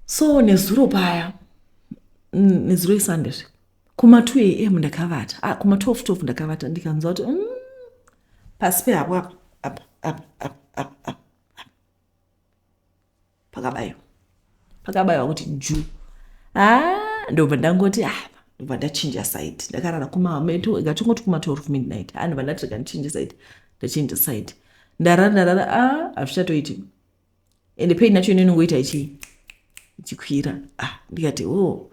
So nezuro paya, nezuro iSunday zve, kuma 2 a.m. ndakavata, ah, kuma 12 12 ndakavata, ndikanzwa kuti pasi pehapo apa apa apa apa apa apa pakabayiwa, pakabayiwa kuti ju. Ah, ndobva ndangoti, ah, ndobva ndachinja side. Ndakarara kuma ngatingoti kuma 12 midnight. Ah, ndobva ndati rega ndichinje side. Ndachinja side, ndarara, ndarara. Ah, hazvichatoiti, ende pain yacho inongoita ichikwira. Ah, ndikati, oh,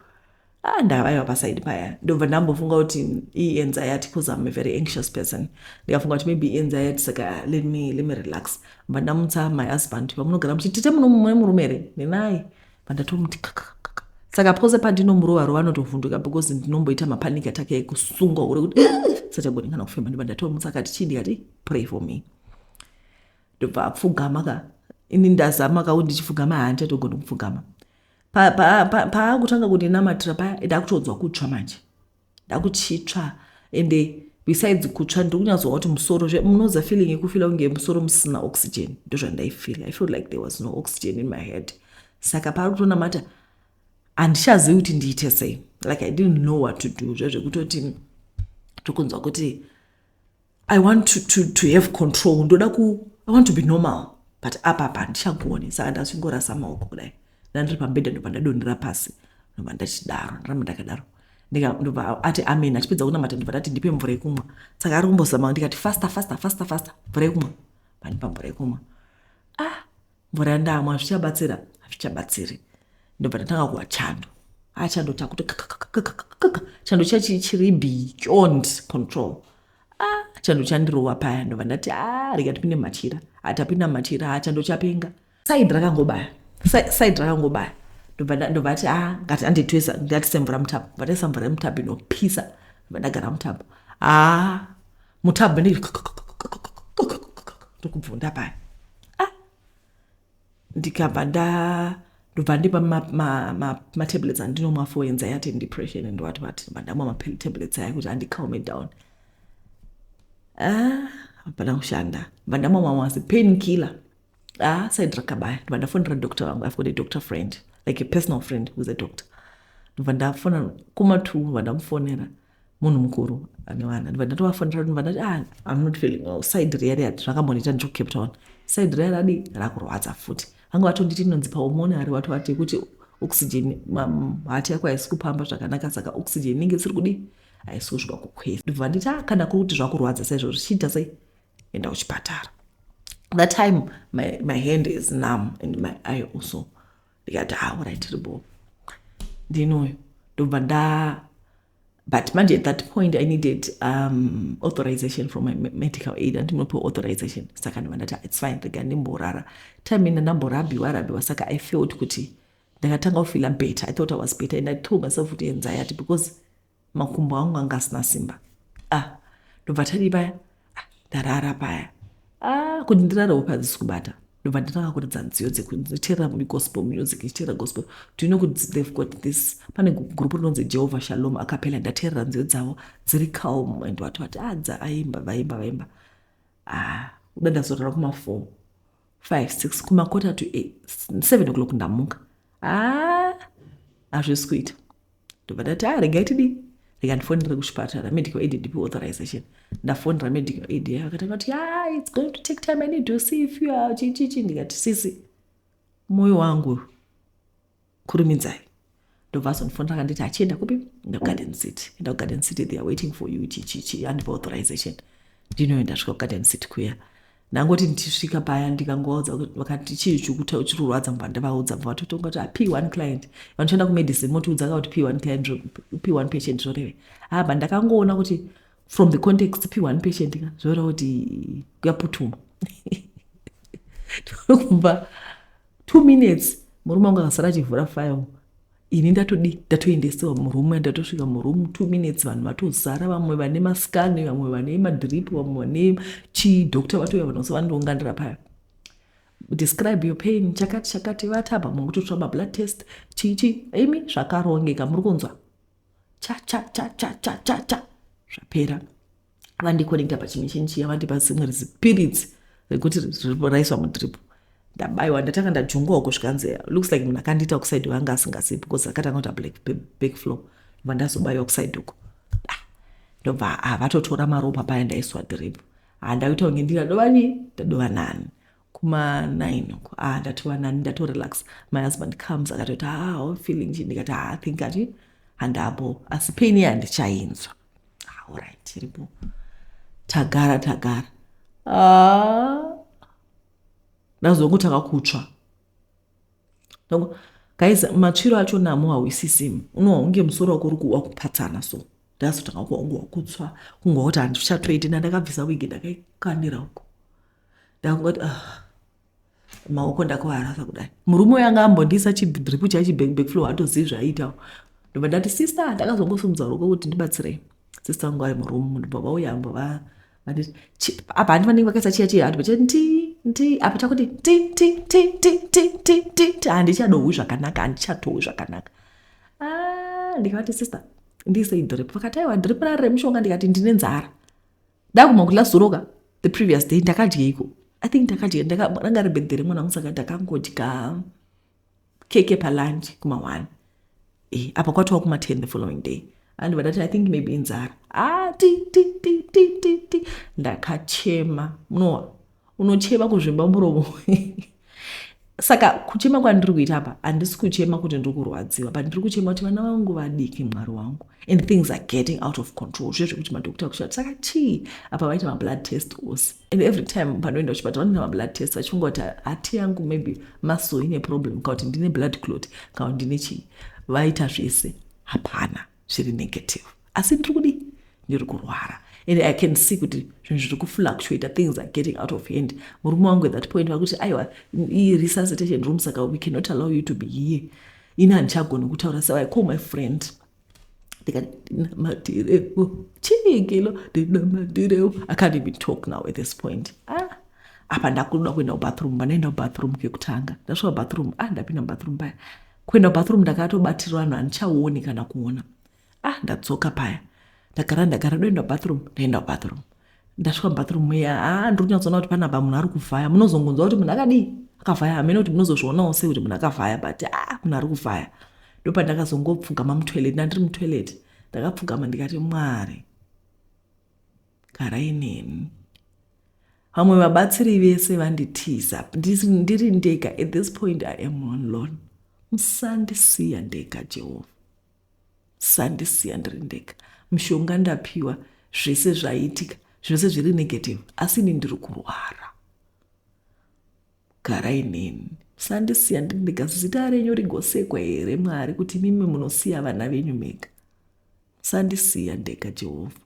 ah, ndavayiwa paside paya. Ndobva ndambofunga kuti ianxiety, because I'm a very anxious person. Ndikafunga kuti maybe anxiety, saka let me relax. Bva ndamutsa my husband. Pamunogara muchiti, "Tete, muno mune murume here?" Ndinaye. Bva ndatomuti kakakaka. Saka pose pandinomurova rova anotovhunduka, because ndinomboita mapanic attack ekusungwa uri kuti sachagoni kana kufema. Ndobva ndatomutsa, akati, "Chii?" Ndikati, "Pray for me." Ndobva apfugama ka. Ini ndazama ka kuti ndichipfugama, handichatogoni kupfugama. Paakutanga kundinamatira paya, ndakutonzwa kutsva manje, ndakuchitsva. Ende besides kutsva, ndiri kunyatswa kuti musoro, munoza feeling yekufeela kunge musoro musina oxygen. Ndozvandaifeela. I feel like there was no oxygen in my head. Saka paari kutonamata, handichazivi kuti ndiite sei. Like, I didn't know what to do. Zvezvekutoti tokunzwa kuti I want to have control, ndoda ku I want to be normal, but apa apa handichagoni. Saka ndachingorasa maoko kudai, ndandiri pambedha, ndobva ndadonhera pasi, ndobva ndachidaro, ndaramba ndakadaro. Ndobva ati amen. Achipedza kunamata, ndobva ndati, "Ndipe mvura yekumwa." Saka ari kumbozama, ndikati, "Faster, faster, faster, faster, mvura yekumwa." Vandipa mvura yekumwa. Ah, mvura yandamwa, zvichabatsira? Hazvichabatsiri. Ndobva ndatanga kuwa chando. Ah, chando chakuti chando chachi chiri beyond control. Ah, chando chandirova paya. Ndobva ndati, "Ah, rega tipinde mumachira." Hatapinda mumachira. Ah, chando chapenga. Side rakangobaya, side rakangobaya. Ndobva ati, "Ah, ngati anditoisa, ndatise mvura mutub." Bva mvura yemutub inopisa. Ndobva ndagara mutub. Ah, mutub ndokubvunda paya. Ah, ndikabva nda ndobva ndipa matablets andinomwa for anxiety and depression and what what. Ndobva ndamwa matablets aya kuti andicalm it down. Ah, hapana kushanda. Bva ndamwa mamwe asi pain killer. Ah, side rakabaya. Ndobva ndafonera doctor vangu. I've got a doctor friend, like a personal friend who's a doctor. Ndobva ndafona kuma 2. Ndobva ndamufonera, munhu mukuru ane vana. Ndobva ndatovafonera, ndobva ndati, "Ah, I'm not feeling well. Side riya riya zvakambondiita ndiri kuCape Town, side riya radi rakurwadza futi." Vanga vatonditi inonzi pulmonary, vatovati kuti oxygen, heart yako haisi kupamba zvakanaka, saka oxygen inenge isiri kudi, haisi kusvika kukwezi. Ndobva nditi, "Ah, kana kuri kuti zvakurwadza saizvozvo, zvichiita sei, enda kuchipatara." That time my hand is numb and my eye also. Ndikati, "Ah, alright, ribo ndinoyo." Ndobva nda but manje at that point I needed authorization from my medical aid. Andinopiwa authorization. Saka ndobva ndati, "It's fine, rega ndimborara." Time ina ndamborabiwa rabiwa, saka I felt kuti ndakatanga kufeela better. I thought I was better and I told myself kuti anxiety, because makumbo angu anga asina simba. Ah, ndobva tadii paya. Ah, ndarara paya. Ah, kuti ndirarewo padzisi kubata. Ndobva ndatanga kuridza nziyo dzekuteerera gospel music, ndichiteerera gospel. Do you know kuti they've got this, pane group rinonzi Jehovah Shalom Acapella. Ndateerera nziyo dzavo dziri calm and what what. Ah, aimba, vaimba, vaimba. Ah, uda ndazorara kuma 4, 5, 6, kuma quarter to 8, 7 o'clock ndamuka. Ah, hazvisi kuita. Ndobva ndati, "Ah, regai tidii, rega ndifonere kuchipatara, medical aid ndipe authorization." Ndafonera medical aid yayo, akatanga kuti, "Ah, it's going to take time, I need to see if you are chichichi." Ndikati, "Sisi, mwoyo wangu, kurumidzai." Ndobva azondifonera, akanditi, "Achienda kupi?" Enda kuGarden City, enda kuGarden City, they are waiting for you, chichichi. Andipa authorization. Ndinoenda, svika kuGarden City kuya. Ndangoti ndichisvika paya, ndikangovaudza, vakati, "Chii chiri kurwadza?" Mbva ndavaudza, bva vatotonga kuti, "P1 client." Vanoshanda kumedicine, motiudza ka kuti P1 client, P1 patient zvoreve. Aba ndakangoona kuti from the context, P1 patient ka zvoreva kuti kuyaputuma. Kubva 2 minutes murume wangu akasara achivhura file, ini ndatodi ndatoendesewa muroom. Ndatosvika muroom 2 minutes, vanhu vatozara, vamwe vane mascan, vamwe vane madrip, vamwe vane chidoctor vatouya, vanhu vose vandounganira paya. "Describe your pain," chakati chakati, vataba mungutotsva mablood test, chichi. Imi, zvakarongeka, muri kunzwa cha cha cha cha cha cha cha, zvapera. Vandiconnecta pachimachine chiya, vandipa zimwe rizipiritsi rekuti raiswa mudrip. Ndabayiwa, ndatanga ndajungwawo kusvika looks like munhu akandiita kuside vanga asingazivi, because akatanga kuita black back flow. Ndobva ndazobayiwa kuside uko. Ah, ndobva, ah, vatotora maropa paya, ndaiswa drip. Handakuita kunge ndinadova ni ndadova nani kuma-9 uko. Ah, ndatova nani, ndatorelax. My husband comes akatoti, "Ah, how feeling?" Chi ndikati, "Ah, I think ati handabo, asi pain handichainzwa." Ah, alright, iripo. Tagara tagara, ah, ndazongotanga kutsva. Guys, matsviro acho namo hauisisimu, unohwa kunge musoro wako uri wakupatsana. So ndazotanga kuwangu wakutsva, kungwa kuti handichatoiti. Ndandakabvisa wigi, ndakaikandira uko, ndakungoti, ah, maoko ndakawarasa kudai. Murume uyo anga ambondiisa chidrip chaichi back flow, hatozivi zvaiitawo. Ndobva ndati, "Sister." Ndakazongosumudza ruoko kuti ndibatsirei. Sister vangu vari muroom, ndobva vauya, mbova vanditi apa handi vanenge vakaisa chiya chiya, handi nti nti apa chakuti ti ti ti ti ti ti ti ti, handichadohwi zvakanaka, handichatohwi zvakanaka. Ah, ndikavati, "Sister, ndiisei drip." Vakati, "Aiwa, drip rari remushonga." Ndikati, "Ndine nzara, ndaguma kuti lazuroka the previous day ndakadyeiko? I think ndakadya, ranga ribirthday remwana wangu, saka ndakangodya keke palunch kuma-1. E, apa kwatova kuma-10 the following day." Andibva ndati, "I think maybe inzara." Ah, ti ti ti ti ti ti, ndakachema. Unowa unochema kuzvimba muromo. Saka kuchema kwandiri kuita apa, handisi kuchema kuti ndiri kurwadziwa, but ndiri kuchema kuti vana vangu vadiki, Mwari wangu, and things are getting out of control. Zviye zvekuti madhokota kuchati, "Saka chii?" Apa vaita mablood test ose, and every time panoenda kuchipatara vanoita mablood test vachifunga kuti hati yangu maybe muscle ine problem, kana kuti ndine blood clot, kana kuti ndine chii. Vaita zvese, hapana, zviri negative, asi ndiri kudii? Ndiri kurwara, and I can see kuti zvinhu zviri kufluctuate, things are getting out of hand. Murume wangu at that point vakuti, "Aiwa, iresuscitation room, saka we cannot allow you to be here." Ini handichagoni kutaura, so I call my friend, ndikati, "Ndinamatirewo chiikilo, ndinamatirewo." I can't even talk now at this point. Ah, apa ndakuda kuenda kubathroom. Pandaenda kubathroom kekutanga, ndasvika kubathroom, ah, ndapinda mubathroom paya, kuenda kubathroom ndakatobatirwa vanhu, handichaoni kana kuona. Ah, ndadzoka paya, ndagara ndagara, doenda kubathroom. Ndaenda kubathroom, ndasvika mubathroom muya, ah, ndiri kunyatsoona kuti panapa munhu ari kuvhaya. Munozongonzwa kuti munhu akadii, akavhaya. Hamene kuti munozozvionawo sei kuti munhu akavhaya, but ah, munhu ari kuvhaya. Ndopandakazongopfugama mutoilet. Ndandiri mutoilet, ndakapfugama, ndikati, "Mwari, garai neni. Vamwe vabatsiri vese vanditiza, ndiri ndega. At this point I am alone. Musandisiya ndega, Jehovha, musandisiya ndiri ndega. Mishonga ndapiwa, zvese zvaitika, zvose zviri negative, asi ini ndiri kurwara. Garai neni, musandisiya ndiri ndega. Zita renyu rigosekwa here, Mwari, kuti mimi munosiya vana venyu mega? Musandisiya ndega, Jehovha.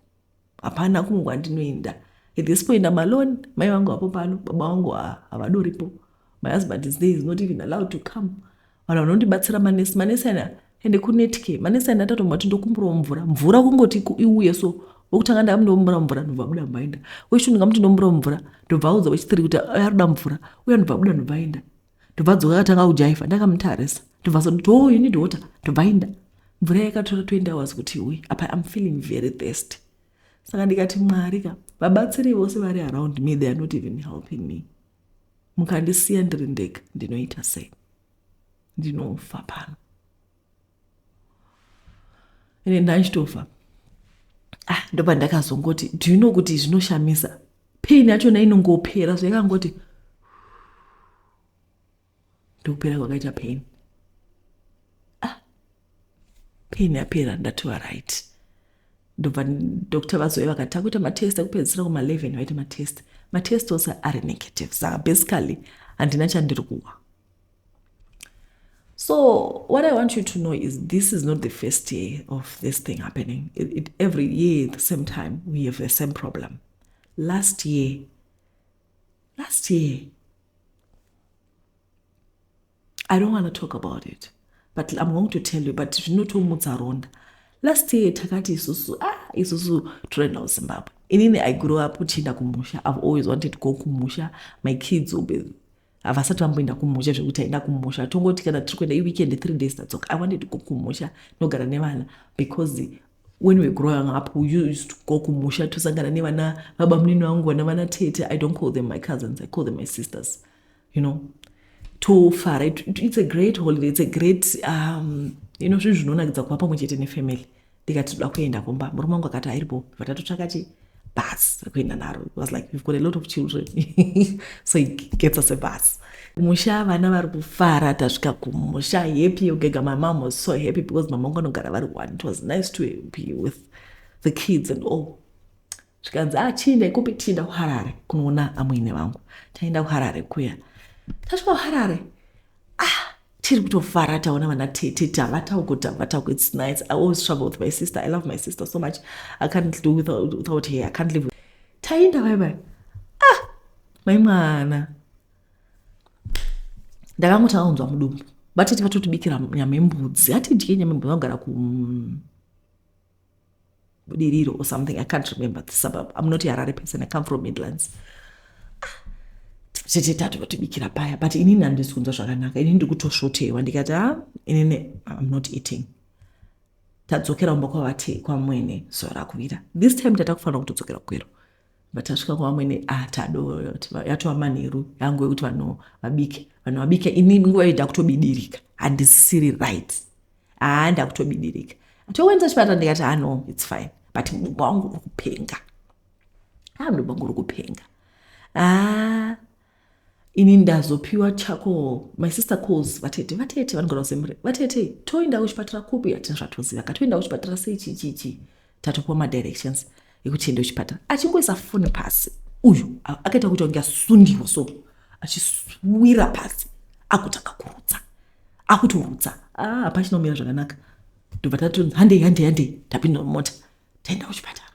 Hapana kumwe kwandinoenda. At this point I'm alone. Mai vangu vapo pano, baba vangu havadoripo. My husband is there, is not even allowed to come. Vanhu vanondibatsira manesi, manesi ana ende kuNetcare, manesi ana atatombati, ndokumburawo mvura, mvura kungoti iuye. So wokutanga ndamundomumbura mvura, ndobva buda, mbaenda. Wechitu ndingamuti ndomumbura mvura, ndobva audza wechithree kuti arikuda mvura uya, ndobva buda, ndobva aenda, ndobva adzoka, akatanga kujaivha. Ndakamutarisa, ndobva zoti, "Oh, you need water." Ndobva aenda. Mvura yakatora 20 hours kuti iuye. Apa I'm feeling very thirsty. Saka ndikati, "Mwari ka, vabatsiri vose vari around me, they are not even helping me. Mukandisiya ndiri ndega, ndinoita sei? Ndinofa pano." Ende ndachitofa. Ah, ndobva ndakazongoti, do you know kuti zvinoshamisa, pain yachona inongopera. So yakangoti ndokupera kwakaita pain. Ah, pain yapera, ndatova right. Ndobva doctor vazouya, vakati takuita matest ekupedzisira kuma-11. Vaita matest, matest ose ari negative, saka basically handina chandiri kuwa. So what I want you to know is this is not the first year of this thing happening. Every year at the same time we have the same problem. Last year, I don't want to talk about it, but I'm going to tell you, but zvinotomutsa ronda. Last year takati isusu, ah, isusu toenda kuZimbabwe. Inini I grew up uchienda kumusha. I've always wanted to go kumusha. My kids will be, havasati vamboenda kumusha zvekuti aenda kumusha. Tongoti kana tiri kuenda iweekend, 3 days, tadzoka. I wanted to go kumusha, nogara nevana, because when we growing up we used to go kumusha, tosangana nevana vaba munini vangu, vana vana tete. I don't call them my cousins, I call them my sisters. Tofara. It's a great holiday, it's a great zvinhu zvinonakidza kuva pamwe chete nefamily. Ndikati toda kuenda kumba. Murume wangu akati airipo. Vatatotsvaka chi bus rekuenda naro. It was like, we've got a lot of children, so he gets us a bus. Musha vana vari kufara. Tasvika kumusha happy yogega. My mom was so happy because mama vangu vanogara vari one. It was nice to be with the kids and all. Zvikanzi, "Ah, chienda ikupi?" Tienda kuHarare kunoona amwene vangu. Taenda kuHarare kuya. Tasvika kuHarare, ah, tiri kutofara. Taona vana tete, tavata uko, tavata uko. It's nice. I always travel with my sister. I love my sister so much. I can't do without her. I can't live. Taenda vai vai. Ah, mai mwana, ndakangotanga kunzwa mudumbu. Vatete vatotibikira nyama yembudzi. Hatidye nyama yembudzi. Vanogara kuBudiriro or something, I can't remember the suburb. I'm not a Harare person, I come from Midlands. Tete tatu vatibikira paya, but inini handisi kunzwa zvakanaka. Inini ndiri kutosvotewa. Ndikati, "Ha, inini I'm not eating." Tadzokera kumba kwavate kwamwene. Zuva rakuvira. This time tata kufanira kutodzokera Gweru, but tasvika kwamwene, ah, tado yatova manheru yangu yekuti vanhu vabike. Vanhu vabike, ini nguva iyo ndakutobidirika, handisiri right. Haa, ndakutobidirika. Tokuendesa chipatara? Ndikati, "Ah, no, it's fine," but mudumbu wangu uri kupenga. Ah, mudumbu wangu uri kupenga. Ah, ini ndazopiwa charcoal. My sister calls vatete. Vatete vanogara kuZimre. "Vatete, toenda kuchipatara kupi?" Hatina zvatoziva ka. Toenda kuchipatara sei? Chichichi tatopiwa madirections ekuti ende kuchipatara. Achingoisa foni pasi uyu, akaita kuita kunge asundiwa so, achiswira pasi, akutanga kurutsa, akutorutsa. Ah, hapachina kumira zvakanaka. Ndobva tatonzi, "Handei, handei, handei." Tapinda mumota, taenda kuchipatara.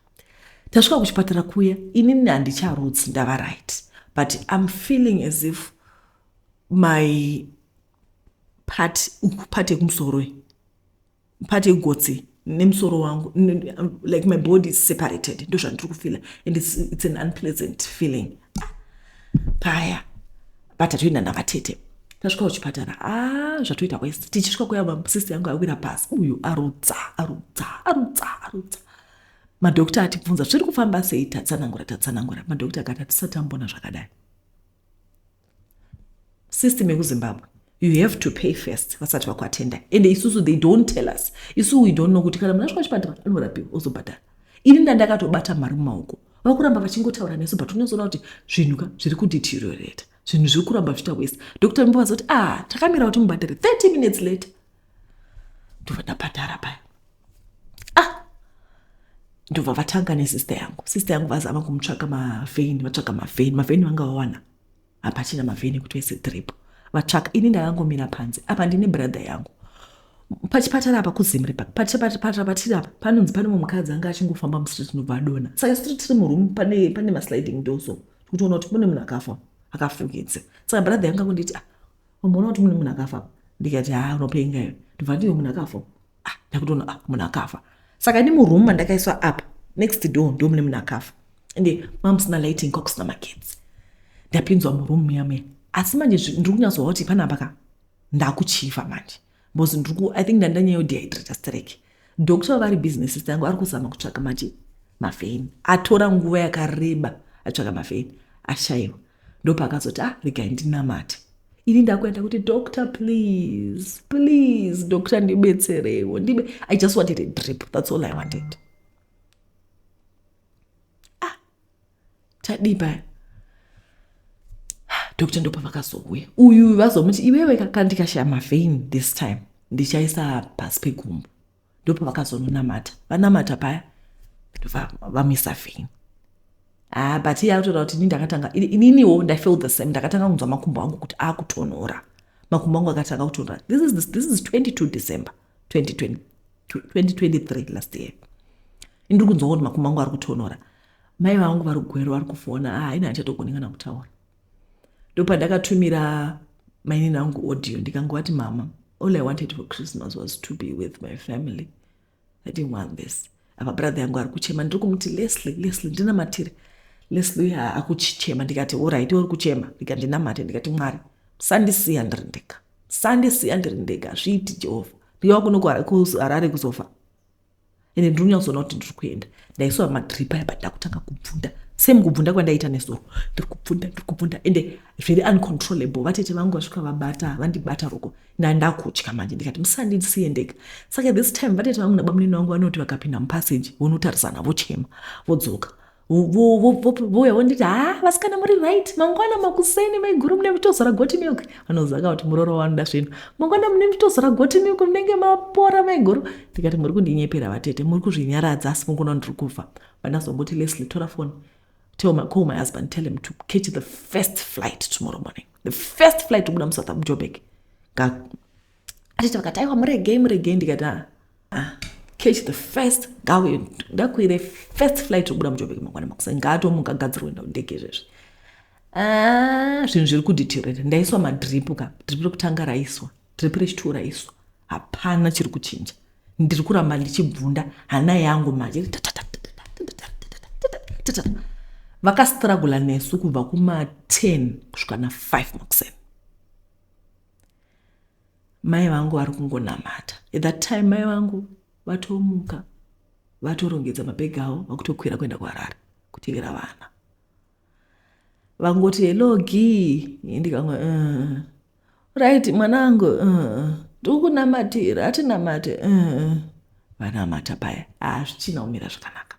Tasvika kuchipatara kuya, inini handicharutsi, ndava right, but I'm feeling as if my part, uku part yekumusoro, part yegotsi nemusoro wangu, like my body is separated. Ndo zvandiri kufeela and it's an unpleasant feeling paya. But tatoenda navatete. Tasvika kuchipatara, a, zvatoita worse. Tichisvika kuya, sister yangu awira pasi uyu, arutsa, arutsa, arutsa, arutsa. Madhokta atibvunza zviri kufamba sei. Tatsanangura, tatsanangura. Madhokta akati, "Hatisati tambona zvakadai." System yekuZimbabwe, you have to pay first vasati vakuatenda. Ende isusu, they don't tell us. Isu we don't know kuti kana munhu asvika kuchipatara anorapiwa, ozobhadhara. Ini ndandakatobata mari mumaoko. Vakuramba vachingotaura nesu, but unozoona kuti zvinhu ka zviri kudeteriorata, zvinhu zviri kuramba zviita worse. Dr mbovaza kuti, "Ah, takamira kuti mubhadhare." 30 minutes later ndobva ndabhadhara paya. Ah, ndobva vatanga nesister yangu. Sister yangu vazama kumutsvaka mavein. Vatsvaka mavein, mavein vanga vawana, hapachina mavein ekuti vaise drip. Vatsvaka, ini ndakangomira panze apa, ndine brother yangu. Pachipatara apa kuZimre, pachipatara patiri apa, panonzi pane mumwe mukadzi anga achingofamba mustreet, ndobva adona. Saka street tiri muroom, pane masliding doors, kutoona kuti mune munhu akafa akafukidze. Saka brother yangu akunditi, "Ah, umboona kuti mune munhu akafa?" Ndikati, "Ha, unopenga iwe." Ndobva ndiyo, "Munhu akafa." Ah, ndakutoona, ah, munhu akafa. Saka ini muroom mandakaiswa apa, next door ndo mune munhu akafa. Ende mamusina lighting, kwakusina magetsi. Ndapinzwa muroom muya muya, asi manje ndiri kunyatsova kuti panapa ka ndakuchifa manje, because ndiriku, I think ndandanyanya kudehydrata strek. Doctor vari busy nesister yangu, ari kuzama kutsvaka machi mavein. Atora nguva yakareba atsvaka mavein, ashayiwa. Ndopaakazoti, "Ah, regai ndinamate." Ini ndakuenda kuti, "Doctor, please, please, doctor, ndibetserewo ndibe. I just wanted a drip, that's all I wanted." Ah, tadii paya? Doctor ndopa vakazouya. Uyu vazomuti, "Iwewe kaka ndikashaya mavein this time, ndichaisa pasi pegumbo." Ndopa vakazononamata. Vanamata paya, ndobva vamisa vein. Ah, but iye akutoda kuti ini ndakatanga, ininiwo ndafeel the same. Ndakatanga kunzwa makumbo angu kuti akutonhora. Makumbo angu akatanga kutonhora. This is 22 December 2020, 2023, last year. Indiri kunzwa kuti makumbo angu ari kutonhora. Mai vangu vari Gweru, vari kufona. Ah, ini handichatogoni kana kutaura. Ndopandakatumira mainini angu audio, ndikangovati, "Mama, all I wanted for Christmas was to be with my family. I didn't want this." Apa brother yangu ari kuchema. Ndiri kumuti, "Leslie, Leslie, ndinamatire." Leslie uya akuchichema. Ndikati, "Alright, uri kuchema." Ndikati, "Ndinamate." Ndikati, "Mwari, musandisiya ndiri ndega, musandisiya ndiri ndega. Zviiti Jehovha, ndikava kuno kuHarare kuzofa, ende ndiri kunyatsoona kuti ndiri kuenda." Ndaiswa madrip aya, but ndakutanga kubvunda. Same kubvunda kwandaita nezuro, ndiri kubvunda, ndiri kubvunda, ende zviri uncontrollable. Vatete vangu vasvika vabata, vandibata roko, ndandakutya manje. Ndikati, "Musandisiye ndega." Saka this time vatete vangu nabamunini vangu vanoti vakapinda mupassage, vonotarisana, vochema, vodzoka, vouya vonditi, "Ha, vasikana, muri right. Mangwana makuseni, maiguru, mune mutozora goat milk." Vanozaka kuti muroro wanoda zvinhu. "Mangwana mune mutozora goat milk, munenge mapora, maiguru." Ndikati, "Muri kundinyepera, vatete, muri kuzvinyaradza, asi mungona ndiri kufa." Vandazongoti, "Leslie, tora foni, call my husband, tell him to catch the first flight tomorrow morning, the first flight kubuda muSouth, muJoburg." Atiti vakati, "Aiwa, muregei, muregei." Ndikati, "Ah, ah, catch the first, ngakwire first flight kubuda muJoburg mangwana makuseni, ngaatomuka, gadzirwe ndege izvezvi." Ah, zvinhu zviri kudeteriorate. Ndaiswa madrip ka, drip rekutanga raiswa, drip rechitwo raiswa, hapana chiri kuchinja. Ndiri kuramba ndichibvunda. Hana yangu manje, vakastrugula nesu kubva kuma10 kusvika na5 makuseni. Mai vangu vari kungonamata. At that time mai vangu vatomuka, vatorongedza mabhegi avo, vakutokwira kuenda kuHarare kutevera vana. Vangoti, "Hello, gi." Ndikamwe, "Right, mwanangu, ndikukunamatira, atinamate." Vanamata paya, hazvichina kumira zvakanaka.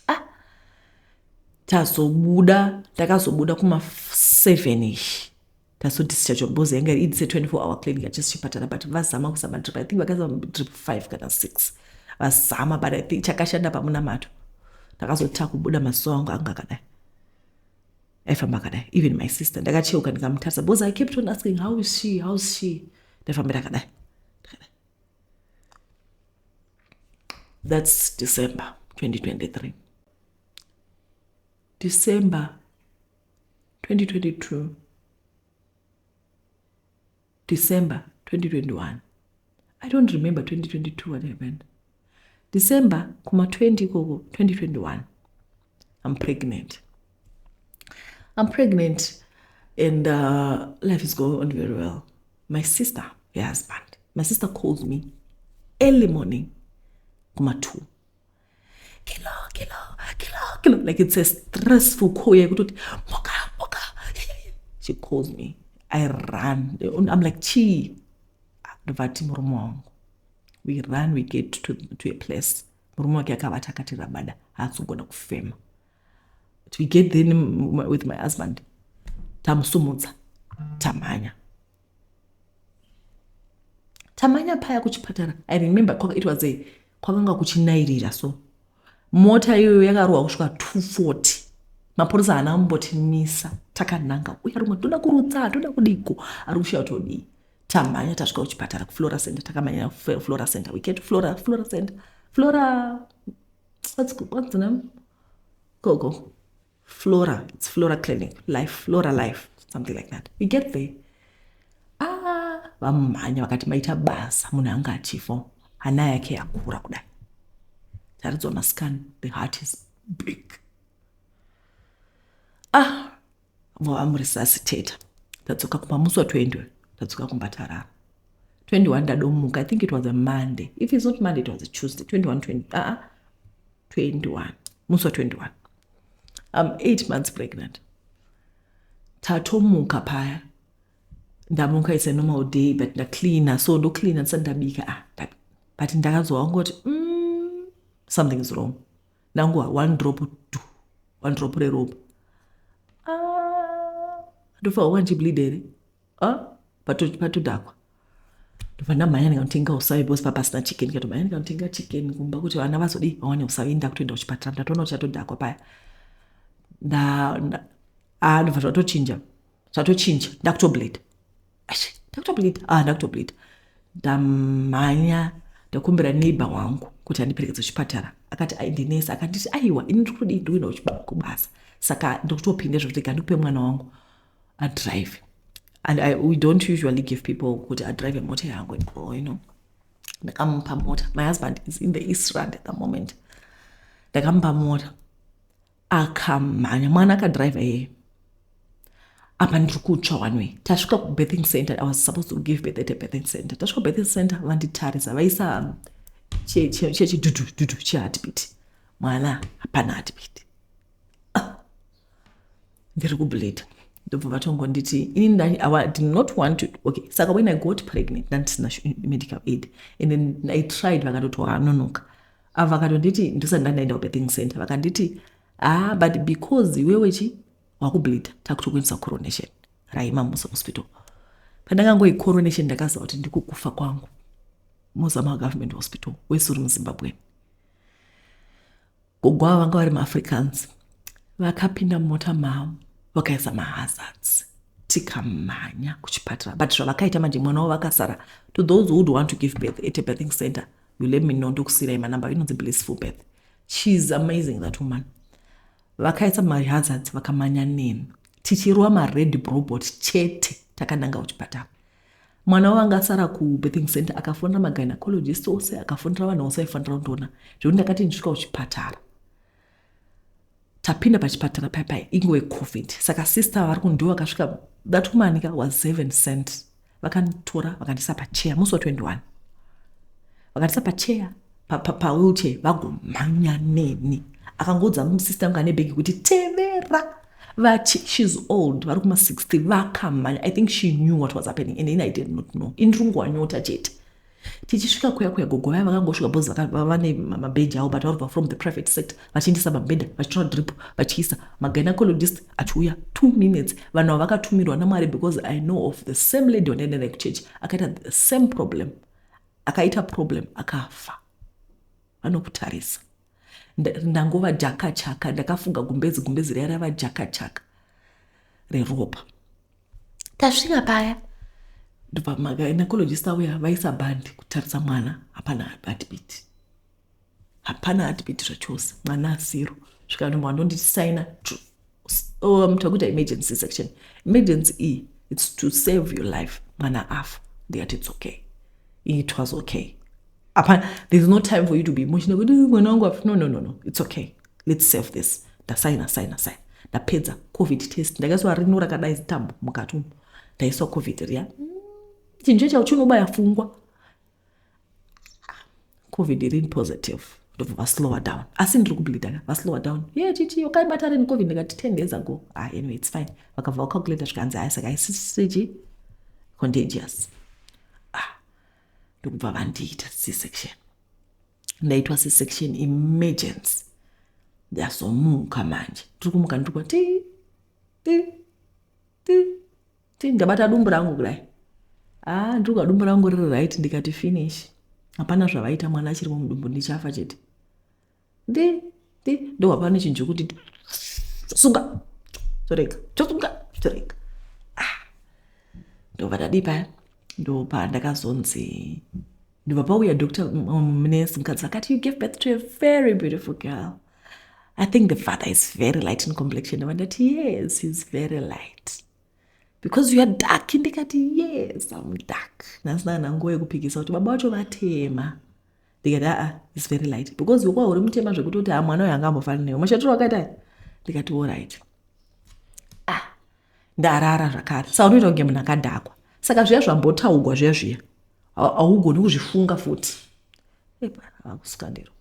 Ah, tazobuda, ndakazobuda kuma7 ishi, tazodischarge because yanga it's a 24 hour clinic, hachisi chipatara. But vazama kuisa madrip, I think vakaisa drip 5 kana 6, vazama, but I think chakashanda pamunamato. Ndakazoti takubuda, maziso angu anga akadai, aifamba akadai. Even my sister, ndakacheuka ndikamutarisa because I kept on asking, "How is she? How is she?" Ndaifambira akadai, akadai. That's December 2023. December 2022, December 2021, I don't remember 2022 what happened. December kuma-20 ikoko 2021, I'm pregnant. I'm pregnant and life is going on very well. My sister, her husband, my sister calls me early morning kuma-2, "Kilo, kilo, kilo, kilo," like it's a stressful call yekutoti, "Moka, moka." She calls me, I run. I'm like, "Chii?" Ndobvati, "Murume wangu." We run, we get to a place, murume wake akavata akati rabada, haasogona kufema. We get then with my husband, tamusumudza, tamhanya, tamhanya paya kuchipatara. I remember it was a kwakanga kuchinairira, so mota iyoyo yakarohwa kusvika 240. Mapurisa haana kumbotimisa, takananga. Uye rumwe, "Toda kurutsa, toda kudiko," ari kushiya todii. Tamhanya, tasvika kuchipatara, kuFlora Center. Takamhanyira Flora Center. We get Flora, Flora Center, Flora, what's the name? Go, go, Flora, it's Flora Clinic, Life, Flora Life, something like that. We get there, ah, vamhanya vakati, "Maita basa, munhu anga achifa, hana yake yakura kudai." Taridzwa mascan, the heart is big. Ah, vamuresuscitate. Tadzoka kumba musi wa20, tadzoka kumba, tarara. 21 ndadomuka, I think it was a Monday. If it's not Monday, it was a Tuesday. 21, 20, 21, musi wa21, I'm 8 months pregnant. Tatomuka paya, ndamuka, it's a normal day, but ndacleana, so ndocleana ndisati ndabika. Ah, but ndakazwa wangoti, something is wrong." Ndanguva one drop, du one drop reropa. Ah, ndofa wanchibleed here? Ah, patodhakwa. Ndobva ndamhanya ndikanotenga usavi because papasina chicken. Ndikatomhanya ndikanotenga chicken kumba kuti vana vazodii, vawane usavi. Ndakutoenda kuchipatara, ndatoona kuti chatodhakwa paya. Ah, ndobva zvatochinja, zvatochinja, ndakutobleed, ndakutobleed, ah, ndakutobleed. Ndamhanya, ndakumbira neighbor wangu kuti andiperekedze kuchipatara. Akati ndinesi, akanditi, "Aiwa, ini ndiri kudii, ndikuenda kubasa, saka ndikutopinda zvokuti gandikupe mwana wangu adrive." And we don't usually give people kuti adrive mota yangu and. Ndakamupa mota. My husband is in the East Rand at the moment. Ndakamupa mota, akamhanya, mwana akadrive iyeye. Apa ndiri kutsva one way. Tasvika kubirthing center, I was supposed to give birth at a birthing center. Tasvika kubirthing center, vanditarisa, vaisa chechidhudhu dhudhu cheheartbeat. Mwana hapana heartbeat. Ndiri kubleed. Ndobva vatongonditi ini I did not want to. Okay, saka when I got pregnant, ndandisina medical aid, and then I tried, vakatoti wakanonoka. Ava vakatonditi, ndisati ndandaenda kubirthing center, vakanditi, "Ah, but because iwewe chi wakubleeda, takutokuendesa Coronation raImamusa Hospital." Pandakangoi Coronation, ndakaziva kuti ndikukufa kwangu. Mozama Government Hospital wese uri muZimbabwe. Gogo ava vanga vari maAfricans, vakapinda mumota mavo, vakaisa mahazards, tikamhanya kuchipatara. But zvavakaita manje, mwana wavo vakasara. To those who would want to give birth at a birthing center, you let me know, ndokusiyirai manamba. Inonzi Blissful Birth. She's amazing, that woman. Vakaisa mahazards, vakamhanya neni, tichirova mared robot chete, takananga kuchipatara. Mwana wavo anga asara kubirthing center, akafonera magynecologist ose, akafonera vanhu vose vaifanira kundoona, zvekuti ndakati ndisvika kuchipatara, tapinda pachipatara paipai, ingove COVID. Saka sister vari kundiwo vakasvika, that woman ka was 7 cent. Vakanditora, vakandisa pacheya musi wa21, vakandisa pacheya, pawheelchair, vagomhanya neni. Akangoudza sister angu ane bhegi kuti tevera. Vachi, she's old, vari kuma60. Vakamhanya. I think she knew what was happening and then I did not know. Indiri nyota chete. Tichisvika kuya kuya, gogo vaya vakangosvika because vane mabheji avo, but varibva from the private sector, vachiendesa mabhedha, vachitora drip, vachiisa. Magynecologist achiuya 2 minutes. Vanhu ava vakatumirwa naMwari, because I know of the same lady wandaenda naye kuchechi, akaita the same problem, akaita problem, akafa. Vanokutarisa. Ndangova jakachaka, ndakafunga gumbezi, gumbezi riya rava jakachaka reropa. Tasvika paya, ndobva magynecologist auya, vaisa bhandi kutarisa mwana. Hapana heartbeat, hapana heartbeat zvachose, mwana asiro. Svika ndomba ndonditi saina, takuita emergency section. Emergency e, it's to save your life. Mwana afa. Ndikati, "It's okay." It was okay. Apa there's no time for you to be emotional kuti mwana wangu afa. No, no, no, no, it's okay, let's save this. Ndasaina, saina, saina, ndapedza. COVID test, ndakaiswa rino rakadai, zitambo mukati umu, ndaiswa COVID riya. Chinhu chechao chinobaya fungwa. COVID iri positive. Ndobva vaslower down, asi ndiri kubleeda ka. Vaslower down, ye chichi wakaibata rini COVID? Ndikati, 10 days ago. Ah, anyway, it's fine. Vakabva vacalculata, zvikanzi hai, saka haisisichi contagious. Ah, ndokubva vandiita C section. Ndaitwa C section emergency. Ndazomuka manje, ndiri kumuka, ndiri kuva ti ti ti ti, ndabata dumbu rangu kudai. Ah, ndiri kuva dumbu rangu riri right. Ndikati, "Finish, hapana zvavaita, mwana achirimo mudumbu, ndichafa chete." Ndi ndi ndobva pane chinhu chokuti sunga, torega, tosunga, torega. Ah, ndobva ndadii paya, ndopa ndakazonzi, ndobva pauya doctor, nurse mukadzi, akati, "You gave birth to a very beautiful girl. I think the father is very light in complexion." Ndobva ndati, "Yes, he's very light." "Because you are dark." Ndikati, "Yes, I'm dark." Nhasina nanguva yekupikisa kuti baba vacho vatema. Ndikati, "Aa, is very light," because ukwa uri mutema zvekutoti ha, mwana uyu angambofanani newe mashatiro wakaita. Ndikati, "Alright." Ah, ndarara zvakare. Saka unoita kunge munhu akadhakwa. Saka zviya zvambotaugwa zviya zviya, haugoni kuzvifunga futi. Akusuka ndiro.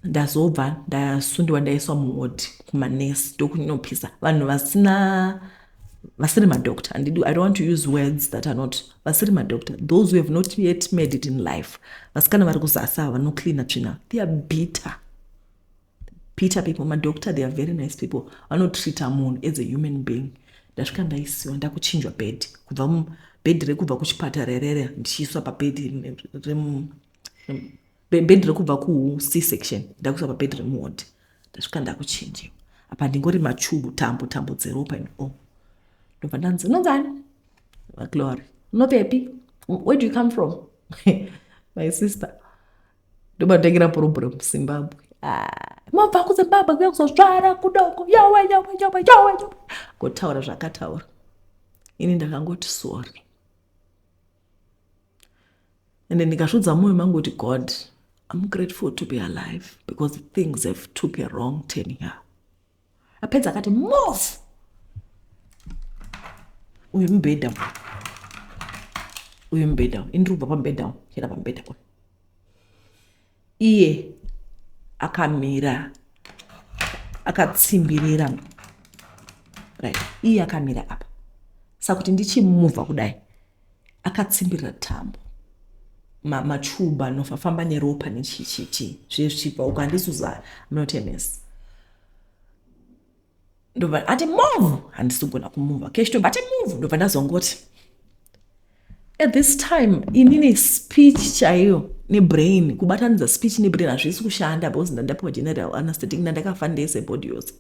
Ndazobva ndasundiwa, ndaiswa muwodi kumanesi, ndokunopisa vanhu vasina, vasiri madoctor. Handidi, I don't want to use words that are not, vasiri madoctor, those who have not yet made it in life. Vasikana vari kuzasi ava vanocleana tsvina, they are bitter, bitter people. Madoctor, they are very nice people, vanotreata munhu as a human being. Ndasvika, ndaisiwa, ndakuchinjwa bed, kubva bhedhi rekubva kuchipatara rere, ndichiiswa pabhedhi, bhedhi rekubva kuC section, ndakuiswa pabhedhi remuwodi. Ndasvika, ndakuchinjiwa. Apa ndingori machubu, tambo, tambo dzeropa and all. Ndobva ndanzi, "Unonzani?" "Glory." "Unopepi? Where do you come from, my sister?" Ndobva ndatangira problem, Zimbabwe. Ah, mabva kuZimbabwe kuya kuzozvara kudoko, yawe, yawe, yawe, yawe, yawe. Ngotaura zvakataura. Ini ndakangoti sorry, ende ndikazvidza mwoyo mangu kuti, "God, I'm grateful to be alive, because things have took a wrong turn here." Apedza akati, "Move." Uyu mubhedha, uyu mubhedha, ini ndiri kubva pamubhedha, kuenda pamubhedha uyu. Iye akamira akatsimbirira. Right, iye akamira apa, saka kuti ndichimuvha kudai, akatsimbirira tambo, machuba anofamba neropa nechichichi zviye zvichibva uko. Handisi kuziva, I'm not a nurse. Ndobva ati, "Move." Handisi kugona kumuvha. Keshi tobva ati, "Move." Ndobva ndazongoti, at this time inini speech chaiyo nebrain, kubatanidza speech nebrain hazvisi kushanda, because ndandapiwa general anesthetic, ndandakafa ndese body yose.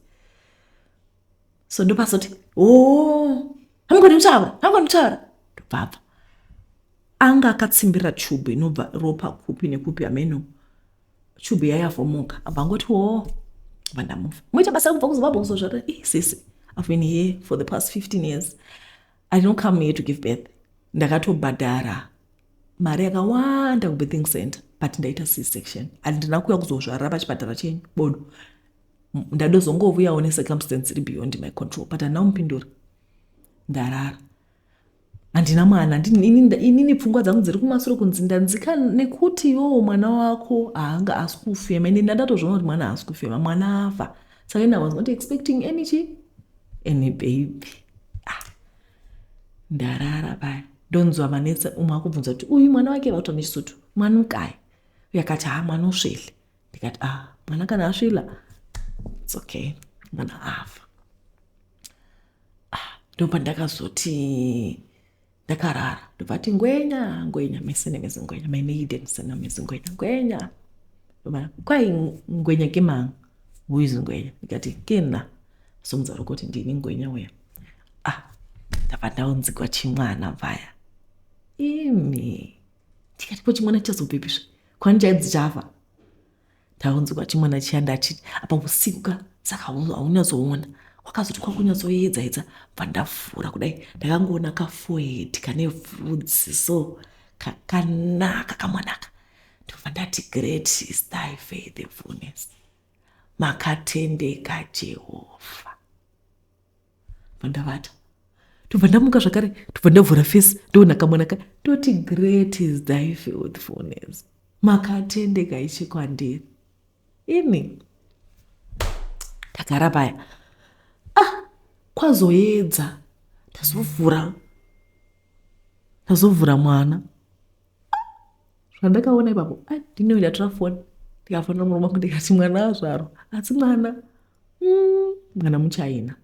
So ndopasoti, "O, hamugoni kutaura, hamugoni kutaura." Ndobvabva anga akatsimbirira tube inobva ropa kupi nekupi, ameno tube yayavhomoka. Abva angoti, "O." Bva ndamuvha. "Muita basa rekubva kuZimbabwe kuzozvara?" "Sisi, I've been here for the past 15 years. I don't come here to give birth. Ndakatobhadhara mari yakawanda kubirthing center, but ndaita C section. Handina kuuya kuzozvarira pachipatara chenyu bodo. Ndadozongovuyawo necircumstance iri beyond my control." But handina kumupindura. Ndarara, handina mwana. Inini pfungwa dzangu dziri kumasure, kunzi ndanzika nekuti iwowo mwana wako haanga asi kufema. Ine ndandatozviona kuti mwana haasi kufema, mwana afa. Saka ini I was not expecting any chi any baby. Ah, ndarara paya, ndonzwa manetsa umwe akubvunza kuti uyu mwana wake, vakuta neChisotho, "Mwana ukai?" Uye akati, "Ha, mwana usvele." Ndikati, "Ah, mwana kana asvila, it's okay, mwana afa." Ah, ndobva ndakazoti ndakarara, ndobva ti, "Ngwenya, Ngwenya," mese nemese, "Ngwenya," my maiden surname is Ngwenya. "Ngwenya." Ndobva, "Kwai Ngwenya ke mang? Who is Ngwenya?" Ndikati, "Ke nna." Somuzaro kuti ndini Ngwenya uya. Ah, ndabva ndaunzigwa chimwana paya imi. Ndikati, "Ko chimwana chichazobhebhisva kwani chaidzi chafa?" Ndaunzigwa chimwana chiya, ndachiti apa usiku ka, saka haunyatsoona. Kwakazoti kwakunyatsoedza edza, bva ndavhura kudai, ndakangoona kaforehead kane vhudzi so kakanaka kamwanaka. Ndobva ndati, "Great is thy faithfulness, makatendeka Jehovha." Bva ndavata. Ndobva ndamuka zvakare, ndobva ndavhura face, ndoona kamwana ka. Ndoti, "Great is thy faithfulness, makatendeka Ishe kwandiri." Ini ndagara paya. Ah, kwazoedza, ndazovhura mwana. Zvandakaona ipapo, ah, ndinoi ndatora foni, ndikafonera murume wangu, ndikati, "Mwana azvarwa, asi mwana mwana muchina."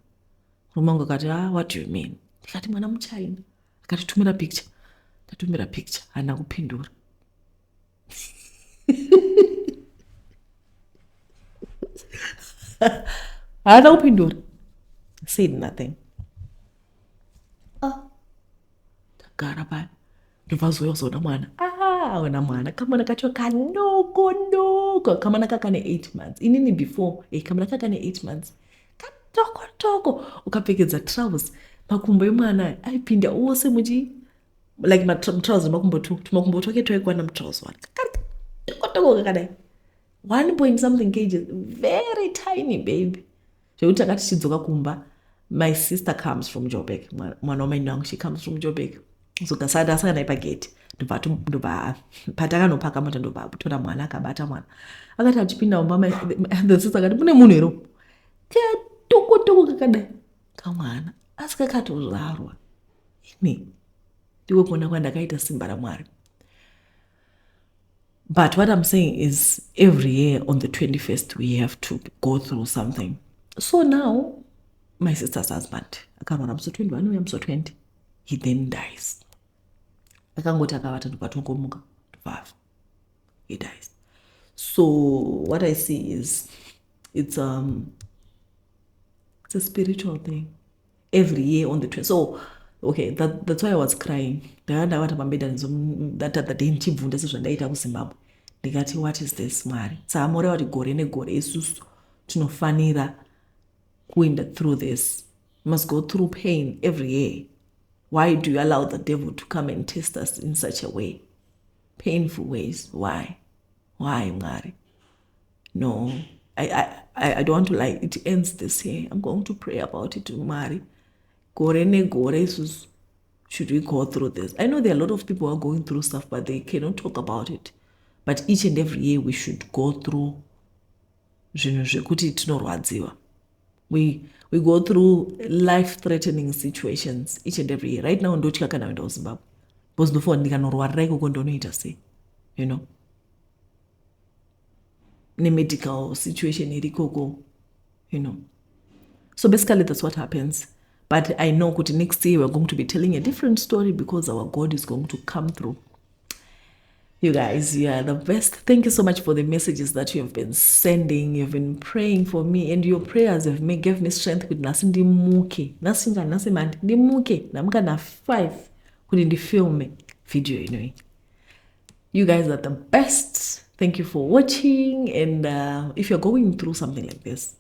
Murume wangu akati, "Ah, what do you mean?" Ndikati, "Mwana muchina." Akati, "Tumira picture." Ndatumira picture, haana kupindura. Haana kupindura, said nothing. Ah, ndagara paya, ndobva zouya kuzoona mwana. Ah, ona mwana, kamwana kacho kanoko noko, kamwana kakane 8 months. Inini before kamwana kakane 8 months, katoko toko. Ukapfekedza trousers, makumbo emwana aipinda ose muchi, like matrousers, makumbo two, tumakumbo twake twaikwana mutrousers one. Toko toko kakadai, one point something kgs, very tiny baby, zvekuti takati tichidzoka kumba, my sister comes from Joburg, mwana wamaini wangu, she comes from Joburg. So kasati asangana ipageti, ndobva patakanopaka mota, ndobva tora mwana, akabata mwana. Akati achipinda mumba, the sister akati, "Mune munhu here?" Katokotoko kakadai kamwana, asi kakatozvarwa. Ini ndiko kuona kwandakaita simba raMwari. But what I'm saying is, every year on the 21st we have to go through something. So now my sister's husband akarwara musi 21, uya musi 20 he then dies. Akangoti akavata, ndobva tongomuka, ndobva he dies. So what I see is it's a spiritual thing every year on the 20. So okay, that's why I was crying. Ndanga ndavata pambeda that other day, ndichibvunda sezvandaita kuZimbabwe. Ndikati, "What is this, Mwari?" Saka moreva kuti gore negore isusu tinofanira kuenda through this? We must go through pain every year? Why do you allow the devil to come and test us in such a way, painful ways? Why, Mwari? No, I don't want to lie. It ends this year. I'm going to pray about it. Mwari, gore negore isusu should we go through this? I know there are a lot of people who are going through stuff, but they cannot talk about it. But each and every year we should go through zvinhu zvekuti tinorwadziwa. We go through life threatening situations each and every year. Right now ndotya kana kuenda kuZimbabwe because ndofunga ndikanorwarira ikoko ndonoita sei nemedical situation iri ikoko. So basically that's what happens. But I know kuti next year we're going to be telling a different story because our God is going to come through. You guys, you are the best. Thank you so much for the messages that you have been sending. You've been praying for me, and your prayers have gave me strength kuti nhasi ndimuke. Nhasi njani? Nhasi mandi ndimuke. Ndamuka na5 kuti ndifilme video inoyi. You guys are the best. Thank you for watching. And if you're going through something like this,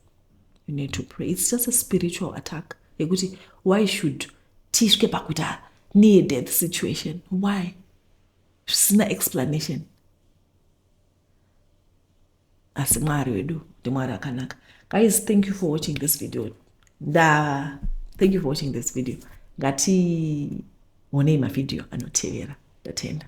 you need to pray. It's just a spiritual attack yekuti why should tisvike pakuita near death situation? Why? Zvisina explanation. Asi Mwari wedu ndiMwari akanaka. Guys, thank you for watching this video. Nda thank you for watching this video. Ngationei mavhidhiyo anotevera. Ndatenda.